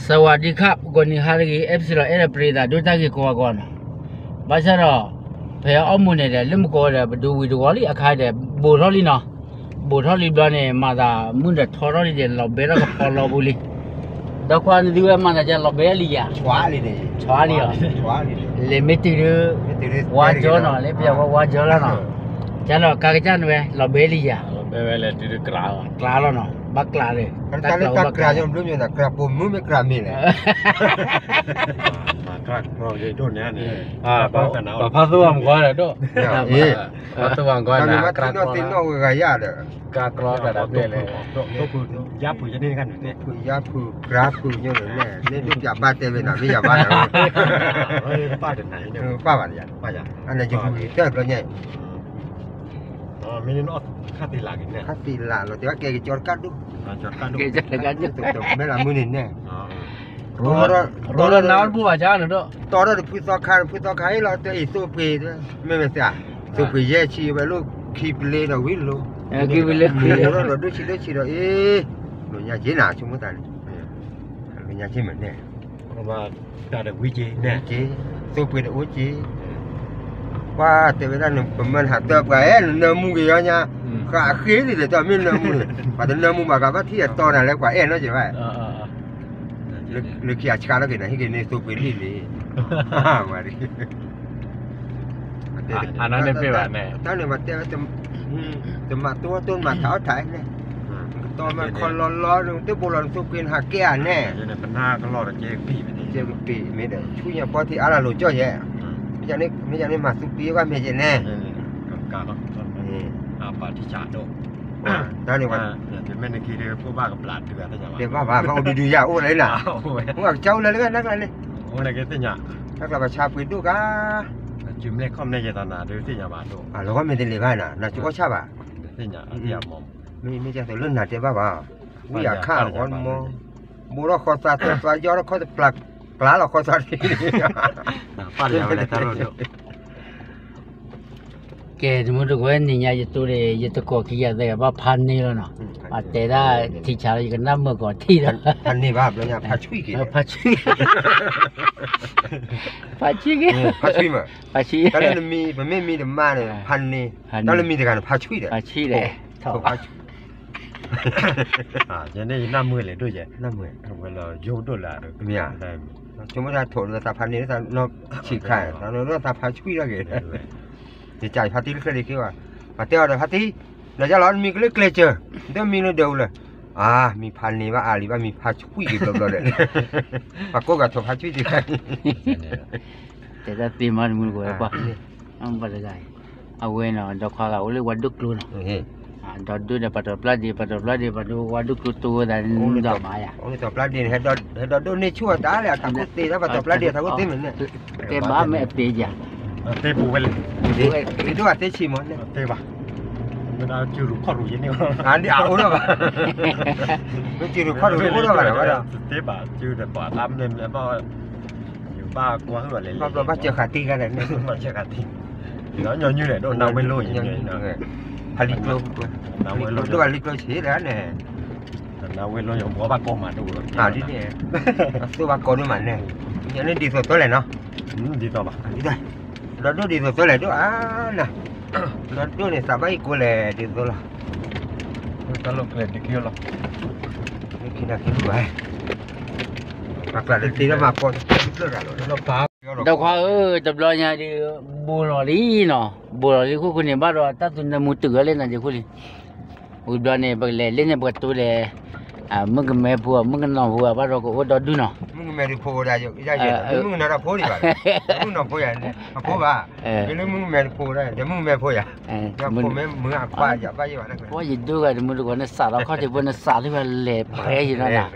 စဝးဒံခး ပကိးနံၤဟါတဂ့ၤ အဲၣ်ပစံးလီၤ အဲၣ်ဒိးပရ့သးဒိၣ်တၢ်ဂ့ၤကိးဂၤကိးဂၤနီၤ, ဘၣ်ဆၣ်ဒီး ဖဲအီၣ်မူန့ၣ်ဒီး လၢမူကိးဒီး ပဒုးဝံၤတဝီလံ အခါဒီး ဘူးထီၣ်လံနီၤ, ဘူးထီၣ်လံဘျီန့ၣ် မၤသးမုၢ်ဒီးထီထီၣ်လံဒီး လီၤဘဲထီၣ်ကဖီလီၤပူၤလံ, ဒီးခွါနသုဝဲမၤသးကဲလီၤဘဲလံယၤ, ဆီလံ, ဆီလံအီၤ, လဲၤမ့ၢ်တုၤဒုး, ဝါကၠီနီၤ လၢပယီၤဝဲဝါကၠီလီၤနီၤ, ကၢ်လီၤကါကစၢ်န့ၣ်ဝဲ လီၤဘဲလံယၤ, ကျါလီၤနီၤ ဘၣ်ကျါဒီး, တၢ်ကျါဘၣ်ကျါ, ပှၤဖးသိၣ်မကွါဒီးဒိၣ်, ကျါကျီတၢ်ဒၣ်လဲၣ်, ယါဖုၣ်ယါဖုၣ် ကျါဖုၣ်ညိန့ၣ်, မ့ၢ်ဒိၣ်ပျးပၢ်တဲဝဲနီၤ မ့ၢ်ယၤဘၣ်ဒီး, ပၢ်ဘၣ်ယၤ, အန့ၣ်ယဖုၣ်တၢ်ဘျီညါ ခါသ့လးလီၤ တဲဝဲကဲကကၠီတကၢ်ဒိၣ်, မ့ၢ်လၢမုၢ်န့ၣ်န့ၣ်, ရိလၢနါတဘူၣ်ဘၣ်ကါန့ၣ်ဒီး, တီထီၣ်တဖုသီခါ တဖုသီခါအံၤလီၤ တဲအံၤသိပှ့ၤ, မ့ၢ်မ့ၢ်သ့, သိပှ့ၤယဲၢ်ဆံဝဲလိၣ်ခံပလ့ဒီးဝံၤလိၤ, မ့ၢ်အိၣ်ထီၣ်ဒီးဒိၣ်ဆံးဒိၣ်ဆံးဒီးအံၤ, လိာ်ညါက့နၤဆိကမိၣ်သးန့ၣ်, လိာ်ညါက့မ့ၢ်န့ၣ် ဝံၤက့, သိပှ့ၤတအိၣ်က့, ပှၤတဲဝဲဒၣ်န့ၣ် ပမၢနဟးတၢ်ပှၤအဲၣ်နနၢမူက့ၤယီညါ, ဃးဃ့န့ၣ်ဒီးတမ့ၢ်နၢမူန့ၣ်, ပှၤတနၢမူဘၣ်ကဘၣ်ထံၣ်အတီနၤလၢပှၤအဲၣ်နီတစဲးဘၣ်, လၢခံအဆါထီၣ်က့ၤန့ၣ် ဟ့ၣ်က့ၤန့ၢ်သိပှ့ၤလံလံ, ဝဲ တၢ်န့ၣ်ပတဲဝဲ တမၤတိၢ်တိၢ်မၤထးအီၣ်ထးန့ၣ်, ကတီၢ်မၤခီလီၤလီၤ နတဘိလီၤနသိပှ့ၤနဟးကဲဧါန့ၣ်, ကပ့ၤမ့ၢ်ဒီး ဆူညါပီထံအါလၢလိၤကၠီၣ်ယဲ, မ့ၢ်န့ၣ်မၤသူပ့ၤဘၣ်မ့ၢ်ယဲန့ၣ်, တၢ်န့ၣ် တဲဘၣ်ဘၣ် ဘၣ်အိၣ်ဒုဒုယၤအိၣ်လၢနၤ, အိၣ်ကစၢ်အိၣ်လၢလၢနကျါန့ၣ်, နကျါဘၣ်ဆါပှ့ၤဒိၣ်ကါ, လီၤဂီၢ်မ့ၢ်တလံၤဘၣ်နၤ နကအိၣ်ဆၣ်ဘၣ်, မ့ၢ်ကသိးလၢနၤတဲဘၣ်ဘၣ်, ဝံအခါအီၣ်မီ, ဘိထီၣ်ဃီသးသၢသးယီထီၣ်ခီတပျၢ်, ပျၢ်လီၤဃီသးတ့ၢ်, ကဲ တမူတကိးနံၤညါယတိၢ်ဒီး ယတကိးခံဂၤသၢဂၤဘၣ်ဖးန့ၢ်လီၤနီၤ, ပှၤတဲဒၣ်ထံဆါလီၤ ယကနၣ်မုာ်ကီးထံၣ်ဒီး, ဖးန့ၢ်ဘၣ်ဘျီညါ ဖးဆှံက့ၤ, ဖးဆှံ, ဖးဆှံက့ၤ, ဖးဆှံမး, ဖးဆှံ, တၢ်လၢနမံ ပမ့ၢ်မံတမါန့ၣ် ဖးန့ၢ်, တၢ်လၢမံတဂၤန့ၣ် ဖးဆှံဒီး, ဖးဆှံဒီး, ယန့ၣ်ယနၢ်မုာ်လဲၣ်ဒိၣ်ယဲ, ဝဲလီၤယိၣ်ဒိၣ်လၢ, မ့ၢ်, ဆိကမိၣ်တၢ်ထိးဒီးသးဖးန့ၢ်သးနီၢ်ဆံးခါ, သးဖးဆှံထီၣ်က့ၤ, ယကဖါတံၢ်လၢချၢဒံးက့ၤဘၣ်, ပှၤတဲအီၤဒီးဖါတံၢ်, ဒီးယလီၤမံကလၢကျဲးစၢၤ, ဒ်မံလၢဒၢးပူၤလၢ, အါ မံဖးန့ၢ်ဘၣ်အါလံဘၣ် မံဖးဆှံက့ၤဘျီဘျီဒီး, ပှၤကိးဂၤထိးဖးဆှံတဂၤ တဲတၢ်သ့မးတမုၢ်တကိးဝဲပှၤ, ပှၤတဂၤအံၤ, အဝဲနီၤ ဒီခွါဂၤအိၣ်လၢဝါဒိၣ်ကျိနီၤ, ဒီးဒိၣ်ဒီးပှၤတီၤပျၢ်ဒ့ ပှၤတီၤပျၢ်ဒ့ ပှၤဒိၣ်ဝါဒိၣ်ကျိတိဝဲသးန့ၣ်ဒီးမၤယၤ, တီၤပျၢ်ဒ့န့ၣ် ဟဲဒီးဒိၣ်န့ၢ်ဆူၣ်အတၢ်လဲၣ် အထးခိၣ်သ့ တၢ်ပှၤတီၤပျၢ်ဒ့အထးခိၣ်သ့မ့ၢ်န့ၣ်, တဲဘၣ်မ့ၢ်အသ့ယၤ, သ့ပူၤဝဲလဲၣ်, သ့ဒိၣ်အသ့ဆံးမ့ၢ်န့ၣ်, သ့ဘၣ်, မ့ၢ်ဒၣ်စုရူၢ်ခီၣ်ရူၢ်ယဲန့ၣ်, အအိၣ်ဒီးဘၣ်, မ့ၢ်စုရူၢ်ခီၣ်ရူၢ်အိၣ်ဒီးဘၣ်ဒီးဝဲဒီး, သ့ဘၣ်စုဒီးပှၤသးမ့ၢ်ဘၣ် ယဘၣ်ကွၢ်ဟုၣ်အီၤလဲၣ်လဲၣ်, ဘၣ်ဘျီဘၣ်စၢဃာ်တံၢ်ဂၤလဲၣ်န့ၣ်, ဘၣ်စၢဃာ်တံၢ်, ဒီးညီနုၢ်လဲၣ် ဒိၣ်နၢ်ဝ့လိယဲန့ၣ်, ဖးလံကျိ, လံကျိဒိၣ်ဘၣ်လံကျိဆံးလဲၣ်န့ၣ်, နၢ်ဝ့လိယဘၣ်ကိးမးဒိၣ်, ဒ်န့ၣ်, အသိၣ်ဘၣ်ကိးဒိၣ်မးန့ၣ်, ယန့ၣ်ဒ်သိးသိးလဲၣ်နီၤ, ဒ်သိးဘၣ်, ဒီးဒိၣ်ဒ်သိးသိးလဲၣ်ဒိၣ်အါနၤ, ဒီးဒိၣ်န့ၣ်သးဘၣ်အံၤကိးလဲၣ်ဒ်သိးလီၤ, တၢ်လီၢ်ကျဲဒ်ခံလီၤ, ခံနၤခံလူၤဘၣ် ပှၤကျါဒီးတ့ထီၣ်မၤပီ, ဒီးခွါဧၢ, တဘျီညါဒီး ဘူးလီၤလံနီၤ, ဘူးလီၤလံခိၣ်ဃိန့ၣ် ဘၣ်ဒီးတၢ်သူနၢမူတုာ်ဝဲလၢနၤယခိၣ်လံ, ဝံၤဘျီန့ၣ် ပကလဲၤလၢန့ၣ် ပကတိၤလဲၣ်, မုၣ်ကမဲဖိ မုၣ်ကနီၤဖိ ဘၣ်ဒီးကအိၣ်ဒီဒူၣ်နီၤ, မုၣ်ကမဲဖိဒၣ်, မုၣ်ကနီၤဖိဒံးဘၣ်, မုၣ်ကနီၤဖိယၤ, အဖိဘၣ်, လၢမုၣ်ကမဲဖိဒၣ်, မုၣ်ကမဲဖိယၤ, ဖိမ့ၢ်မုၢ်အခွါယၤဘၣ်ယၤဘၣ်, ပှၤယဒိဂၤတမုၢ်တကိးန့ၣ် စးထီၣ်ခီၣ်ထံးဖိန့ၣ် စးလၢပလဲၤပှဲၤယၤနီ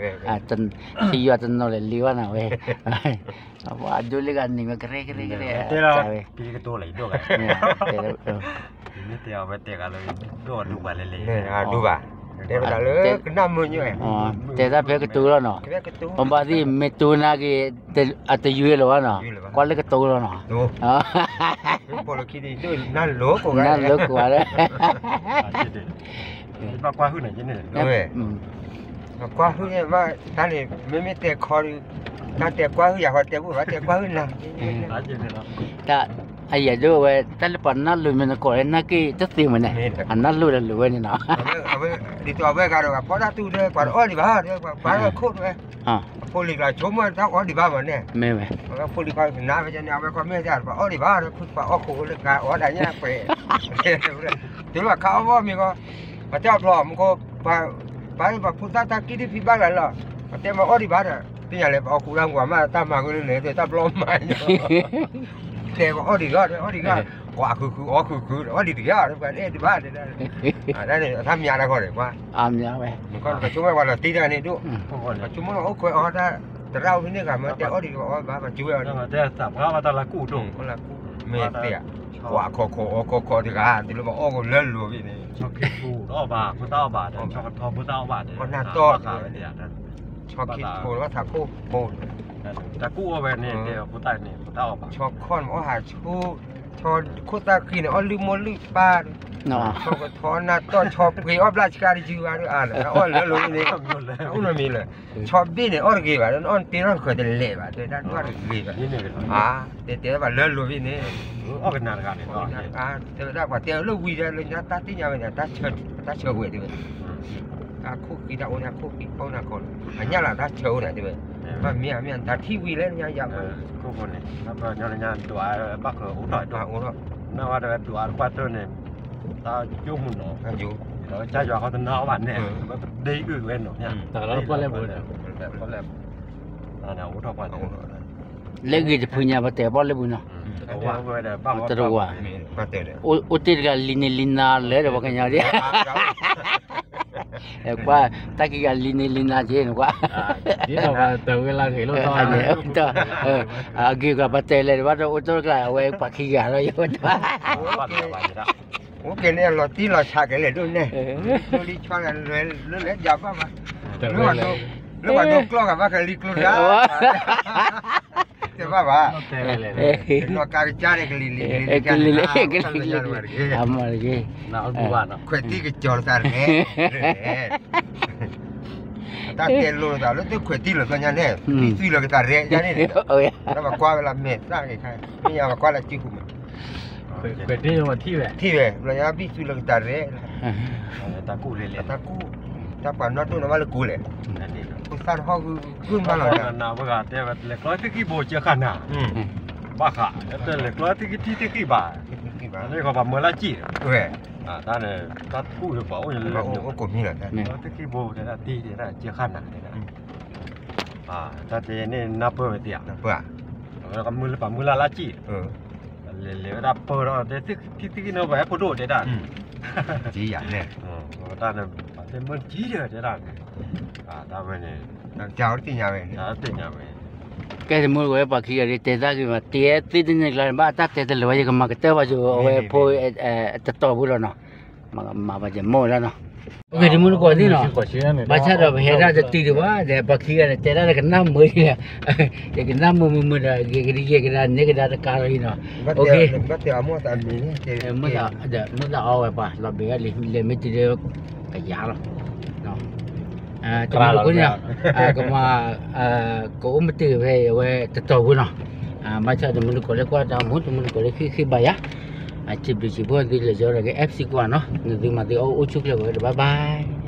ၤ, ထံယွၤတနီၤလဲၤလ့ဘၣ်နၤဝဲ, ပှၤဒိလၢဂၤန့ၣ်ဝဲကရဲကရဲကရဲ, တဲလီၤ, ကတိၤလၢယဒိၣ်ဂၤ, တဲလီၤ, မ့ၢ်တဲအီၤဝဲတဲဂၤလၢ, ဒိၣ်ဒူၣ်ပှၤလဲၤလဲၤ, ဒိၣ်ဘၣ်, တဲဝဲဒၣ်လၢကနၣ်မုာ်ညိ, တဲတၢ်ဖဲကတိၤလီၤနီၤ, ပဘၣ်သ့ၣ်မ့ၢ်တိၤနာ်က့ၤ, အတယွဲလီၤဘၣ်နီၤ, ကွၢ်လၢကတိၤလီၤနီၤ, နၢ်လိၤကိးဂၤ, ဘၣ်ကွၢ်ဟုၣ်န့ၣ်, ကွၢ်ဟုၣ်မး တၢ်န့ၣ် မ့မ့ၢ်တဲခီဒီး တၢ်တဲကွၢ်ဟုၣ်ယၤဃီတဲဘၣ် တဲကွၢ်ဟုၣ်နၤ တၢ်အယဲၢ်ဒိၣ်ဝဲ တၢ်လၢပှၤနၢ်လိၤမ့ၢ်နကိးလၢနၢ်က့ၢ်တသ့မးန့ၣ် အနၢ်လိၤဒီးလိၤဝဲန့ၣ်နီၤ ဒ်သိးအဝဲဂၤဒီး ပှၤဖီတၢ်တူၢ်ဒီး ပှၤတအီၣ်ဒံးဘၣ်ဒီး ပှၤပှၤလၢခိၣ်တဝဲ အဖိလံၤကျါဆိကမိၣ်တၢ်အီၣ်ဒံးဘၣ်မးန့ၣ် မ့ၢ်ဝဲ အဝဲဖိလံၤကျါနၤဝဲန့ၣ် အဝဲခီမ့ၢ်တၢ် ပှၤအီၣ်ဒံးဘၣ်ဒီး ပှၤအီၣ်ခိၣ်လၢကၤအီၣ်ဒၣ်ညါပှဲၤ တုၤလၢပှၤခးအီၣ်ဘီမ့ၢ်ကီး ပှၤတဲအီၣ်ဖျီမ့ၢ်ကီး ပှၤ ပှၤဖိသၣ်တၢ်ကံၣ်ဒုးဖံးဘၣ်လၢ်လီၤ ပှၤတဲမၤအီၣ်ဒံးဘၣ်ဒီး သ့ၣ်ညါလၢပအီၣ်ခိၣ်လၢမုၢ်မး တၢ်မၤဝဲလၢလဲၣ် တၢ်ဘျီမး တဲပှၤအီၣ်ဒံးဂီၢ် အီၣ်ဒံးဂီၢ် ကွၢ်ဃုာ်ဃုာ် အီၣ်ဃုာ်ဃုာ် အီၣ်ဒံးတဂ့ၤ ပှၤအဲၣ်ဒံးဘၣ် တၢ်န့ၣ် အတၢ်မၤတၢ်ဂီၢ်န့ၣ် ကွၢ် အမၤဝဲ ပဆိကမိၣ်ပှၤလီၤတံၢ်တဂၤန့ၣ်ဒိၣ် ပဆိကမိၣ်လီၤအိၣ်ခွဲးအီၣ်တၢ် တရၣ်အိၣ်ဖဲန့ၣ်ဂၤမ့ၢ်တဲအီၣ်ဒံးအီၣ်ဘၣ် ပဆိကမိၣ် တၢ်ပှၤဘၣ်တၢ်လၢကူၣ်ဒိၣ် မ့ၢ်တဲ ကွၢ်ခီခီအီၣ်ခီခီတဂၤ တုၤလၢပအီၣ်ကလၢလိၤဖဲန့ၣ် ဆီခံပူၤတအီၣ်ဘၣ် ဖိသၣ်အီၣ်ဘၣ်ဒီး ဆီကထီဖိသၣ်အီၣ်ဘၣ်ဒီး ဆီခံဖိသၣ်ခိၣ်ဖိ တၢ်ကူၣ်အီၣ်ဝဲန့ၣ် တဲဖိသၣ်န့ၣ် ဖိသၣ်အီၣ်ဘၣ် ဆီခီၣ်န့ၣ်အီၣ်ဟးဆိ ဆီခိၣ်သၣ်ဃံန့ၣ် အီၣ်လုၢ်မိၢ်လုၢ်ပၢ် ဆီကထီနၢ်တီၢ် ဆီပှ့ၤအီၣ်ဘျၣ်ဆှါတယုၢ်ဘၣ်ဒီး အါလၢအီၣ်လၢလိၤန့ၣ် အအိၣ်နီတမံၤလၢ ဆီဘ့ၣ်န့ၣ် အီၣ်တဂ့ၤဘၣ် အီၣ်တ့ထီၣ်တဃၢၤတလဲၤဘၣ် တဲတၢ်တဂ့ၤဘၣ် တဲတဲဘၣ်လၢလိၤဘ့ၣ်န့ၣ် အီၣ်ကနၤတဂၤန့ၣ် တဲဝဲဒၣ်ပှၤတဲလၢဝံၤဒီး လၢညါတၢ်သ့ၣ်ညါဝဲန့ၣ် တၢ်ဆၢဝဲတဲဝဲ တၢ်ခိၣ်ဃံတၢ်အိၣ်န့ၣ် အခိၣ်ဃံပိၢ်န့ၣ် အခိၣ်ဃံပိၢ်န့ၣ် အညၣ်လီၤတၢ်ဆၢအိၣ်န့ၣ်တဲဝဲ ဘၣ်မ့ၢ်အမ့ၢ်တၢ်ထံၣ်ဝံၤလၢညါယၤ ခိၣ်ဃံန့ၣ် ဘၣ်ကညီလၢညါဒွးဘၣ်ဃးအိၣ်ထီၣ်ဒိၣ် နဝဲတဝဲဒွးတပှၢ်တၢၢ်န့ၣ် တၢ်ယိမုၢ်နီၤ ဒီးကၢ်ယွၤဃီတနါအီၣ်ဘၣ်နဲၣ် ပဒ့အုၣ်ဝဲနီၤ တၢ်လၢပီၣ်လဲၣ်ပူၤ ပီၣ်လဲၣ်ပူၤ အိၣ်ထီၣ်ပှၢ်တၢၢ် လၢဂ့ၤတဖုညါ ပတဲပီၣ်လဲၣ်ပူၤနီၤ တရဝၤ အိၣ်တ့ၢ်တဂၤလံန့ၢ်လံနၤလၢဒီးပှၤကညီဒ် ကွၢ် တၢ်ကံၢ်ဂၤလံန့ၢ်လံနၤက့ၤနကွၢ် ဒ်သိးပှၤတဝဲလၢဂ့ၤလိာ်သီန့ၣ် အဂ့ၤကွၢ်ပတဲလဲၣ်တဘၣ်ဒီးအိၣ်တ့ၢ်တဂၤအဝဲပှၤခံဂၤလီၤယဝဲတဘၣ် အိၣ်ကဲန့ၣ်လီၤတံၢ်လီၤဆးကလဲာ်ဒိၣ်နဲၣ် လံဆီလဲာ်လၢလဲၣ်ယၤဘၣ်ဘၣ် လၢပှၤဒိကျီၢ်ဂၤဘၣ်ကလံၤကျိၤဒၣ် တဲဘၣ်ဘၣ် နီၢ်ကါကစၢ်န့ၣ်ကလံၤလံၤ ကလံၤလံၤ ကလံၤလံၤ အမ့ၢ်တက့ၢ် ခွဲးတံၢ်ကစီၤလၢသးတဂ့ၤ တၢ်တဲလိာ်သးလၢတခွဲးတံၢ်လီၤသီညါန့ၣ် ဘံၣ်သွံလီၤကသးရဲညါန့ၣ် တၢ်ပကွၢ်ဝဲလၢမဲာ်သၣ်ဂ့ၤခါ မ့ၢ်ညါပကွၢ်လၢစုပူၤမး ခွဲးတံၢ်ဝဲထံၣ်ဝဲ ထံၣ်ဝဲ လီၤညါဘံၣ်သွံလီၤကသးရဲ တၢ်ကူၣ်လဲၣ်လဲၣ် တၢ်ကူၣ် တၢ်ပှၤနီၢ်ဒိၣ်နီၢ်ဘၣ်လၢကူလဲၣ် ဖိသၣ်တဟီၣ်ဂုၢ်ဂုၢ်မးလီၤ နဝဲဂၤတဲဝဲ လဲၤကျီသ့ၣ်ခံဘိကၢခါနၤ ဘၣ်ဃး တဲလဲၤကျီသ့ၣ်ခံထံသ့ၣ်ခံဘၣ် လၢခီပှၤမၢလၢကံၣ် တၢ်န့ၣ် တၢ်ကူၣ်လၢပှၤအိၣ်လၢ အိၣ်ကိးမံၤလီၤ ကျီသ့ၣ်ခံဘိတဲဒၣ်တံၢ်တဲဒၣ်ကၢခါနၤတဲဒၣ် တၢ်တဲန့ၣ်နၢ်ပၢၢ်ဝဲသ့ဧါ ပှၤမုၢ်လၢပှၤမုၢ်လၢ်လၢကံၣ် လဲၤလဲၤဝဲဒၣ်ပၢၢ်ထီၣ်တဲသ့ၣ်ခံသ့ၣ်ခံန့ၣ် ပှၤဟဲဖိဒိၣ်တဲဒၣ် တၢ်န့ၣ် ပှၤသ့ၣ်မုၢ်ကံၣ်ဒီးတဲဒၣ် တၢ်ဝဲန့ၣ် တၢ်သ့ၣ်ညါဝဲ တၢ်သ့ၣ်ညါဝဲ ကဲတမုၢ်တကိးဝဲပှၤခံဂၤဒ်တဲသၣ်က့ၤမး တဲသ့ၣ်တန့ၢ်ကျါန့ၣ် ဘၣ်တၢ်တဲတလၢာ်ဝဲ ယကမၤကတၢၢ်ဘၣ်ကၠိ အဝဲဖိ တတီၤဖိလီၤနီၤ မၤဘၣ်ယမိၢ်လီၤနီၤ အိၣ်က့ၤတမုၢ်တကိးသ့ၣ်နီၤ ဘၣ်ဆၣ်ဒီးပဟဲဒၣ်တတုၤဒံးဘၣ် ဒီးပှၤခံဂၤန့ၣ် တဲဒၣ်လၢကနၣ်မုာ်ဒံး ယကနၣ်မုာ်မုာ်မုာ်ဒီး ယကယဲၢ်ကဒါန့ၢ်ကဒါတကးလီၤအံၤနီၤ အိၣ်က့ၤ မုၢ်သးအီၣ်ဝဲပှၤ လီၤဘှံးဝဲလံ လဲၤမ့ၢ်တုၤဒီး ကယၤလီၤ တမုၢ်တကိးန့ၣ် ကမၤ ကအိၣ်မ့ၢ်တုၤဖဲအဝဲတတီၤဖိနီၤ ဘၣ်ဆၣ်တမုၢ်တကိးလၢကွၢ်တၢ်မူ တမုၢ်တကိးလၢဃ့ၢ်ဃ့ၢ်ဘၣ်ယၤ စံးဘျုးစံးဖှိၣ်သုလၢယီၤဒီးက FC ကွၢ်နီၤ နသုမၤသုအိၣ်အိၣ်ဆူၣ်ချ့ဝဲဒီး bye bye